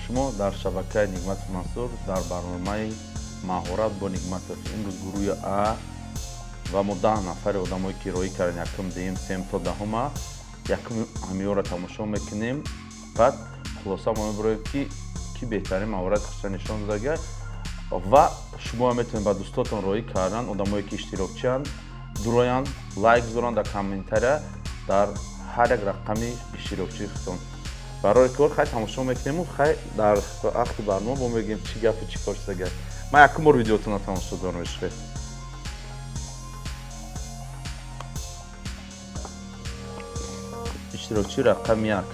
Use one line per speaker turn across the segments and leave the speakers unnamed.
Шумо дар шабакаи Нигматов Мансур дар барномаи маҳорат бо Нигматов. Имрӯз гурӯҳи А ва мо 10 нафари одамое ки роӣ кардем, якум, дуюм, сеюм то даҳума, якум ҳамиёро тамошо мекунем. Баъд хулоса мо мебароем, ки ки беҳтарин маҳорати худша нишон додага. Ва шумо метавонед ба дӯстотон роӣ кардан, одамое ки иштирокчианд, дуроянд, лайк гузоранд дар комментария дар ҳар як рақами иштирокчии худтон. Барои кор хай тамошо мекунему, хай дар вақти барнома мо мегӯем, чӣ гапу чӣ кор шудага. Ман якум бор видеотонро тамошо дорам. Ишқе иштирокчии рақами як.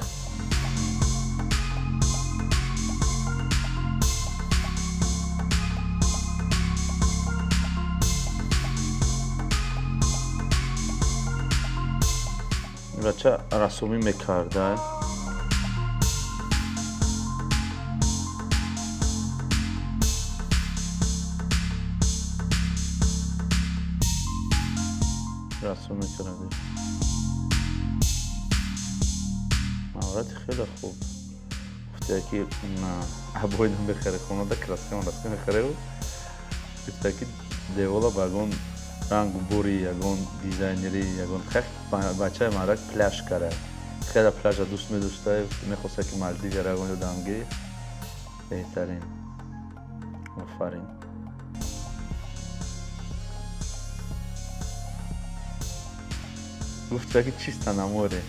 Бача рассомӣ мекарда. Расм мекарда, маҳорати хеле хуб. Гуфта ки обои мехаре, хонада краска мараска мехареву, гуфта ки девола ба ягон рангу бури, ягон дизайнери, ягон бачаи мардак пляж кара, хеле пляжа дӯст медошта, мехоста ки Малдивияро ягон ҷо дамгирӣ. Беҳтарин, офарин. Гуфта ки чисто на море.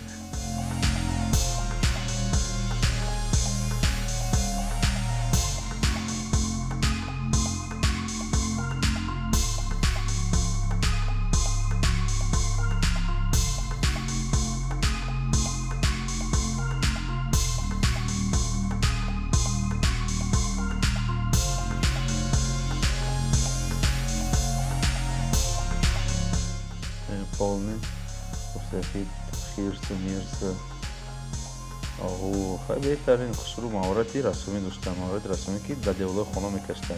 Полный сафед, хирсу мирсу, оҳу. Хай, беҳтарин, хушрӯ, маҳорати рассомӣ дошта, маҳорати рассомӣ, ки дар деволҳои хона мекашта.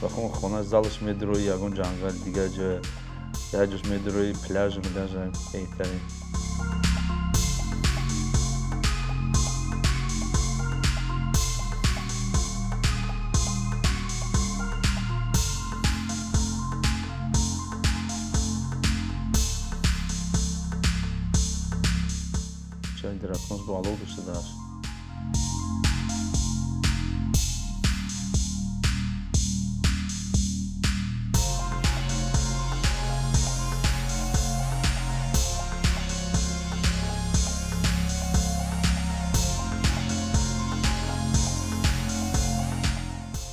Ба хона залаш медурои, ягон ҷангал, дигар ҷоя, як ҷош медурои, пляжу мляжа. Беҳтарин. Чай драконс бо алов дошта дааш.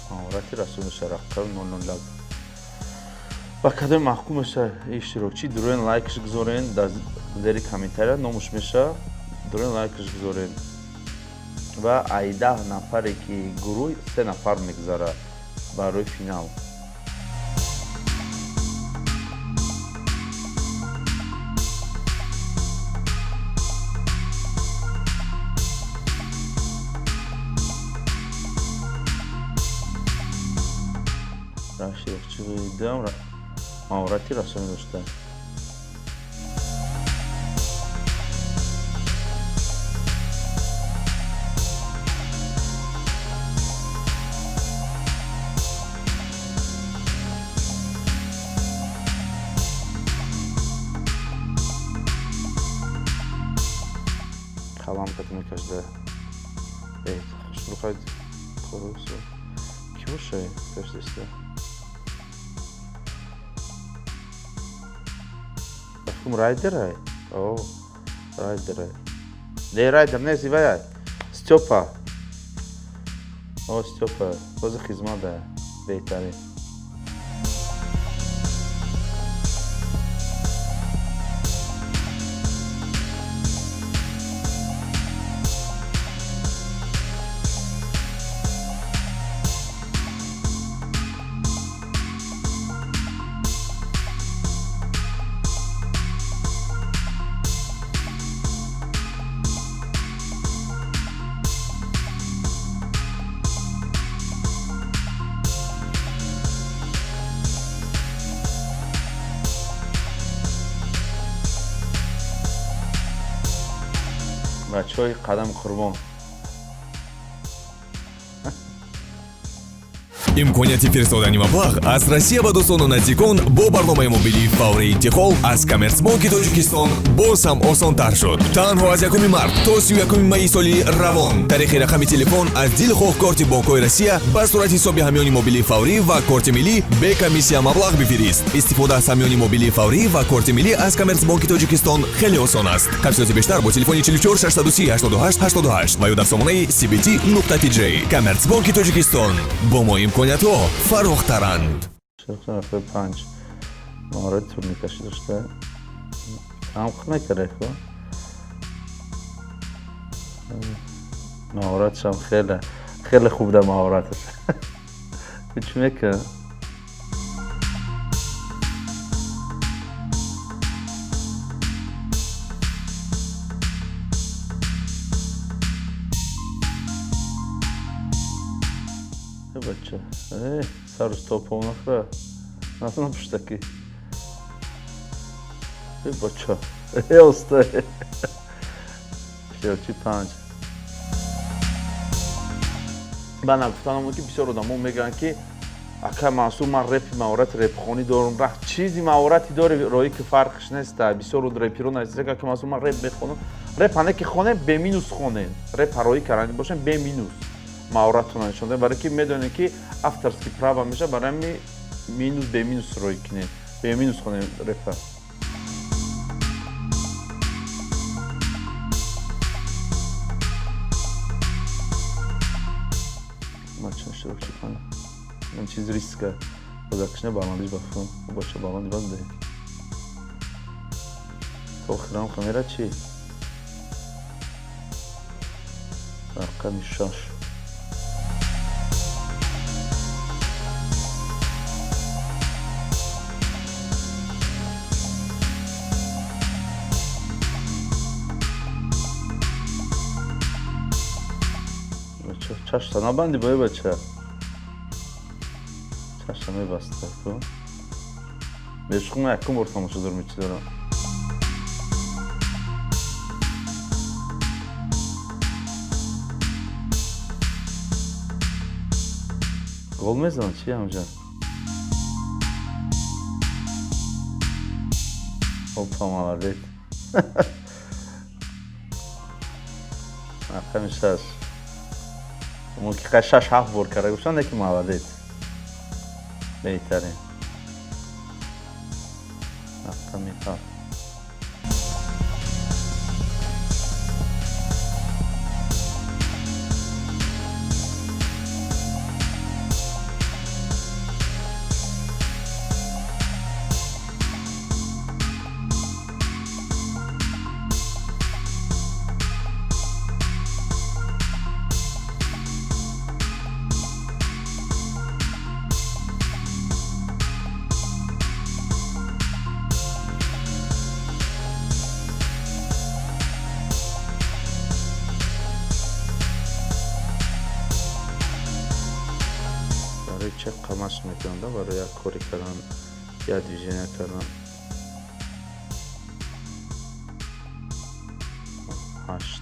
Маҳорати рассомӣ, рақами 001. Ба кадоми маҳкум меша иштирокчӣ, дуроен, лайкш гузорен дар зери комментария, номуш меша, дурен, лайкш гузорен. Ва ай 10 нафаре ки гурӯҳ, се нафар мегузара барои финал. Иштирокчиам маҳорати рассомӣ дошта. Қалам кати мекашда. Хушрӯхай корусу ки боша, кашдиста. Бафкум райдерай, о, райдерай, не, райдер нест, ивай Стёпа, о, Стёпа бози хизмат. Беҳтарин. Бачаҳои қадам қурбон.
Имконияти фиристодани маблағ аз Россия ба дӯстону наздикон бо барномаи мобилии Фаври интиқол аз Коммерсбонки Тоҷикистон боз ҳам осонтар шуд. Танҳо аз 1 март то 31 майи соли равон тариқи рақами телефон аз дилхоҳ корти бонкҳои Россия ба сурати ҳисоби ҳамёни мобилии фаврӣ ва корти миллӣ бе комиссия маблағ бифирист. Истифода аз ҳамёни мобилии фаврӣ ва корти миллӣ аз Коммерсбонки Тоҷикистон хеле осон аст. Тафсилоти бештар бо телефони 44 630 88 88 ва ё дар сомонаи cbt.tj. Коммерсбонки Тоҷикистон бо мо имкониятҳо фарохтаранд.
Панҷ маҳорати турникашӣ дошта, амқ мекард, хо маҳоратшам хеле хеле хуб дар маҳораташ чӣ мекард. Бача, сарус топо нахра, насна пуштаки. Бача, оста. Иштирокчи панҷ. Ба нагуфтанам, ки бисёр одамо мегӯянд, ки ака Мансур, ман репи маҳорати репхонӣ дорам, ра чизи маҳорати дори роӣ ки фарқш неста. Бисёр реперо нависида, ака Мансур, ман реп мехонам. Реп ҳане ки хонем, бе минус хонем. Реп роӣ карани бошем, бе минус маҳоратона нишон додем, барои ки медонем, ки авторский права меша. Барои ҳами минус, бе минус роӣ кунем, бе минус хонем репа. Иштирокчи кунам, ин чиз риска бозакшина баландиш бафун бача, баланди бад де то охирам камера чи рақами 6. Чашта набанди бо, бача, чашта мебаста ку бешухма. Якум бор тамошо дорам, чӣ дорам. Гол мезанад чи ҳамҷа? Опа, молодец! Рақами 6. Мумкин қай шаш ҳафт бор карда гӯшанд, лекин молодец, беҳтарин. Рақами 7. Барои чӣ қамаш мекунанда? Барои як кори кардан, як движение кардан. 8.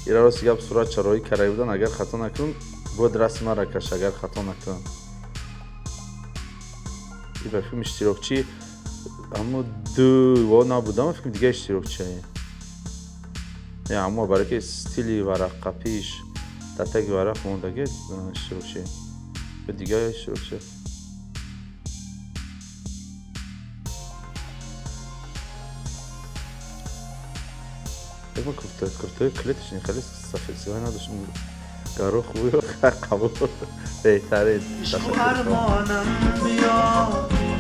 Ира рости гап, сурат чароӣ карда будан, агар хато накунам, бояд расми мара каш, агар хато накунам. И ба филм иштирокчӣ аммо ду во набудам, филм дига иштирокчие, аммо барои ки стили вараққапиш дар таги варақ мондаги иштирокчи дига иштирокчи. Куртаи клетиш хеле сафед сиёҳ надошт, гаро хуби қабул, беҳтарин.
Армонам биё,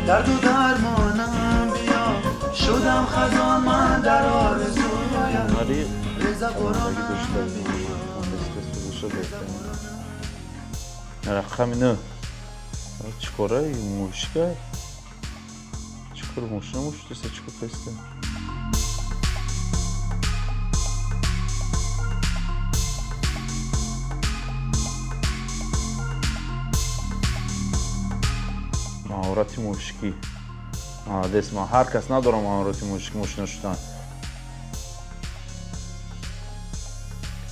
дарду дармонам биё, шудам хазон ман дар орзуям.
Ҳунари
Реза
омодагӣ дошта, рақами 9 чӣ кора? Мушка чӣ кор? Мошина муштиса, чӣ кор каста? Маҳорати мушкӣ, молодец! Ман ҳар кас надорам маҳорати мушкӣ, мошина шудан.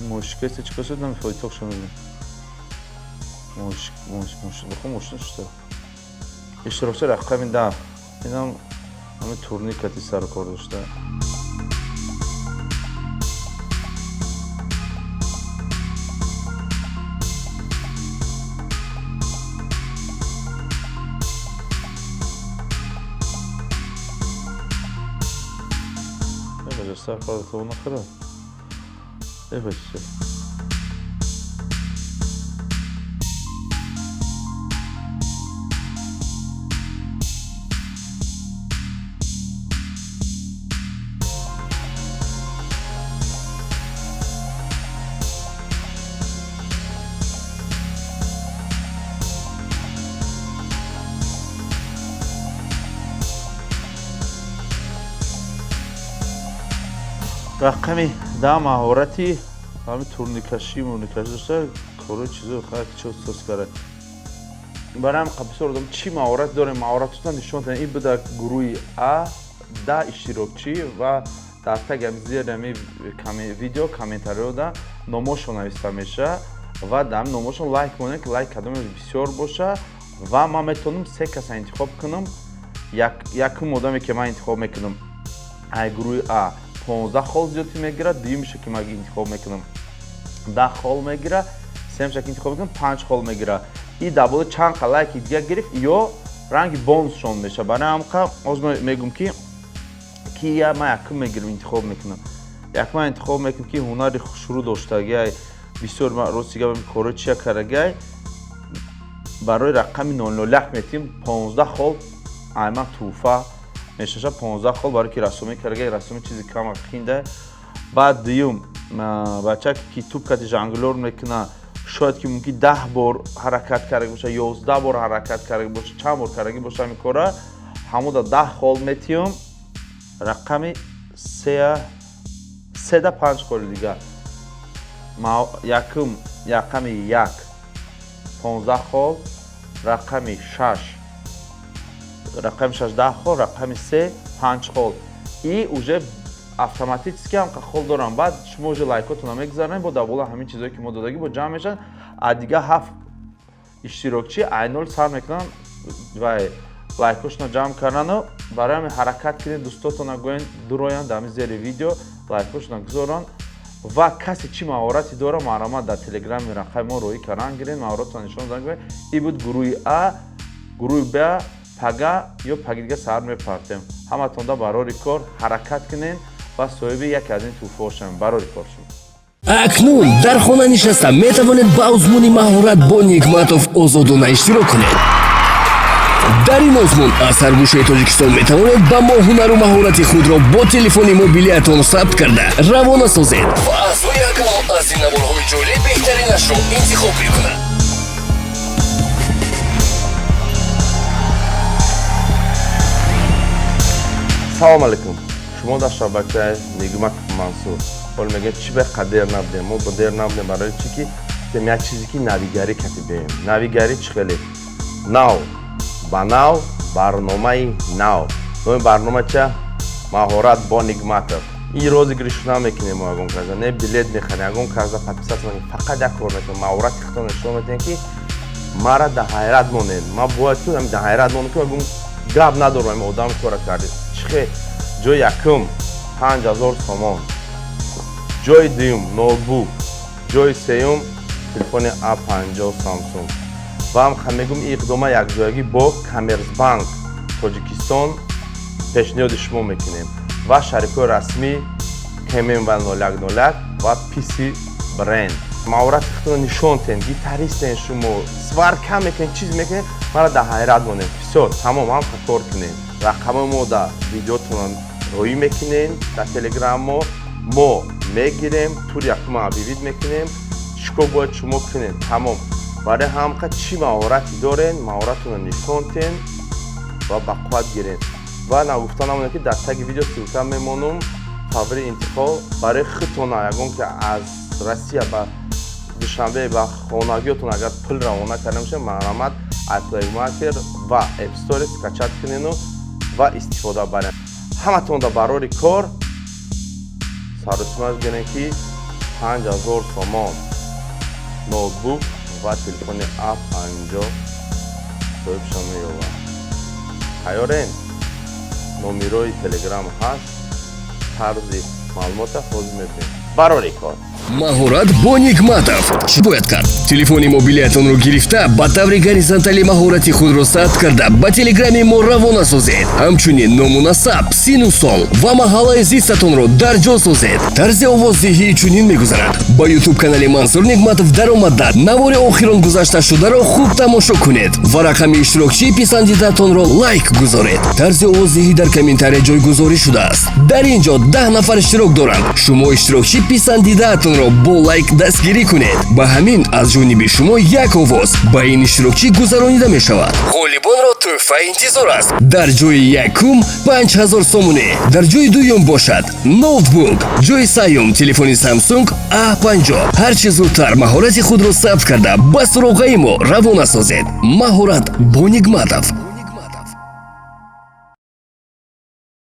Мошикаси чӣ кор шуд, намефаҳмам, токша мебинам. Мошина шуда. Иштирокчи рақами 10. Инам ҳамин турник кати сару кор дошта. Сар кор нахӯра. Э бача. Рақами 10 маҳорати ҳамин турникашӣ мурникашӣ дошта, корои чизо хай чо сос кара. Барои ҳам бисёр одам чӣ маҳорат дорем, маҳоратотон нишон додем. Ин буда гурӯҳи А, 10 иштирокчӣ ва дар таги ҳамин зери ҳамин видео комментариёда номошон нависта мешавад ва дар ҳамин номошон лайк монед, ки лайк кадомеш бисёр боша ва ман метавонам 3 каса интихоб кунам. Якум одаме ки ман интихоб мекунам ай гурӯҳи А 15 хол зиёдтӣ мегирад, дуюмише ки ман интихоб мекунам 10 хол мегирад, сеюмише ки интихоб мекунам 5 хол мегирад. И дар боло чанд қа лайки дига гирифт, ё ранги бонусшон мешавад. Барои ҳам қа ҳозир ман мегӯм ки я ман якум мегирам, интихоб мекунам. Якум ман интихоб мекунам ки ҳунари хушрӯ доштагиай, бисёр ман рости гап коро чия кардагиай, барои рақами 001 метиҳем 15 хол айман тӯҳфа мешаша, 15 хол барои ки расомӣ кардагиай, расомӣ чизи кама хинда. Баъд дуюм бача ки туп кати жонглёр мекуна, шояд ки мумкин 10 бор ҳаракат карда боша, 11 бор ҳаракат карда боша, чанд бор кардаги боша ҳамин кора, ҳамуда 10 хол метиҳам. Рақами 3 да 5 холи дигар. Якум рақами 1 15 хол, рақами 6 рақами 6 10 хол, рақами 3 5 хол. И уже автоматически ҳам хол дорам. Баъд шумо уже лайкотонро мегузаронед, бо дар боло ҳамин чизое ки мо додагӣ бо ҷамъ мешаванд. А дига 7 иштирокчӣ айнол сар мекунанд ва лайкошонро ҷамъ кардану барои ҳамин ҳаракат кунед, дӯстотонро гӯен дуроянд дар ҳамин зери видео лайкошонро гузоранд ва касе чӣ маҳорате дора, марҳамат дар телеграми рақами мо роҳӣ кардан гиред, маҳоратонро нишон додан. Ин буд гурӯҳи А, гурӯҳи Б пага ё паги дига саҳар мепартем. Ҳаматонда барори кор ҳаракат кунед ва соҳиби яке аз ин тӯҳфаҳо шавем. Барори кор шумо.
Акнун дар хона нишаста метавонед ба озмуни маҳорат бо Нигматов озодона иштирок кунед. Дар ин озмун аз ҳар гӯшаи Тоҷикистон метавонед ба мо ҳунару маҳорати худро бо телефони мобилиятон сабт карда равона созед ва аъзои ҳакамон аз ин наворҳои ҷолиб беҳтаринашро интихоб мекунанд.
Салом алейкум. Шумо дар шабакаи Нигматов Мансур. Ҳол мегӯяд чӣ ба қадер набудем? Мо ба дер набудем барои чӣ ки тем як чизе ки навигарӣ катибем. Навигарӣ чӣ хеле? Нав. Ба нав, барномаи нав. Номи барнома ча? Маҳорат бо Нигматов. Ин розыгрыш намекунем мо ягон каза, не билет мехарем, ягон каза подписаться мекунем. Фақат як кор мекунем. Маҳорати худтон нишон медиҳем ки мара дар ҳайрат монед. Ман бояд ки дар ҳайрат монам ки ягон гап надорам, ин одам кора кардед. Чӣ хел? Ҷои якум 5000 сомон, ҷои дуюм ноутбук, ҷои сеюм телефони А50 Samsung. Ва ҳам мегӯм ин иқдома якҷоягӣ бо Коммерсбанк Тоҷикистон пешниҳоди шумо мекунем ва шарикҳои расмӣ КММ 0101 ва PC Brand. Маҳорати худтонро нишон тен, гитаристен шумо, сварка мекунед, чиз мекунед, мара дар ҳайрат монед. Всё, тамом, ҳам кор кунед. Рақамҳои мо дар видеотонро роӣ мекунем, дар телеграм мо мегирем, тури якума объявить мекунем, чӣ кор бояд шумо кунед, тамом. Барои ҳамқа чӣ маҳорате дорен, маҳоратонро нишон тен ва ба қувват гирен. Ва нагуфта намонем ки дар таги видео ссылка мемонам фаври интиқол барои худтона, ягон ки аз Россия ба Душанбе ба хонагиётон агар пул равона карда бошед, марҳамат Play Market ва App Store скачать кунену ва истифода баред. Ҳаматонда барори кор сарусимаш гирен ки 5000 сомон, ноутбук ва телефони А50 соҳибшон меёбад. Тайёрем? Номерои Телеграм ҳаст, тарзи маълумота ҳозир мебинем. Барори кор.
Маҳорат бо Нигматов. Чӣ бояд кард? Телефони мобилиятонро гирифта, ба таври горизонталӣ маҳорати худро сабт карда, ба телеграми мо равона созед. Ҳамчунин ному насаб, сину сол ва маҳаллаи зистатонро дар ҷо созед. Тарзи овоздиҳӣ чунин мегузарад: ба Ютуб канали Мансур Нигматов даромада, навори охирон гузашташударо хуб тамошо кунед ва рақами иштирокчии писандидаатонро лайк гузоред. Тарзи овоздиҳӣ дар комментария ҷойгузорӣ шудааст. Дар ин ҷо 10 нафар иштирок доранд. Шумо иштирокчии писандидаатонро бо лайк дастгирӣ кунед. Ба ҳамин аз ҷониби шумо як овоз ба ин иштирокчӣ гузаронида мешавад. Ғолибонро тӯҳфа интизор аст. Дар ҷои якум 5000 сомонӣ, дар ҷои дуюм бошад ноутбук, ҷои сеюм телефони Samsung A50. Ҳарчи зудтар маҳорати худро сабт карда, ба суроғаи мо равона созед. Маҳорат бо Нигматов.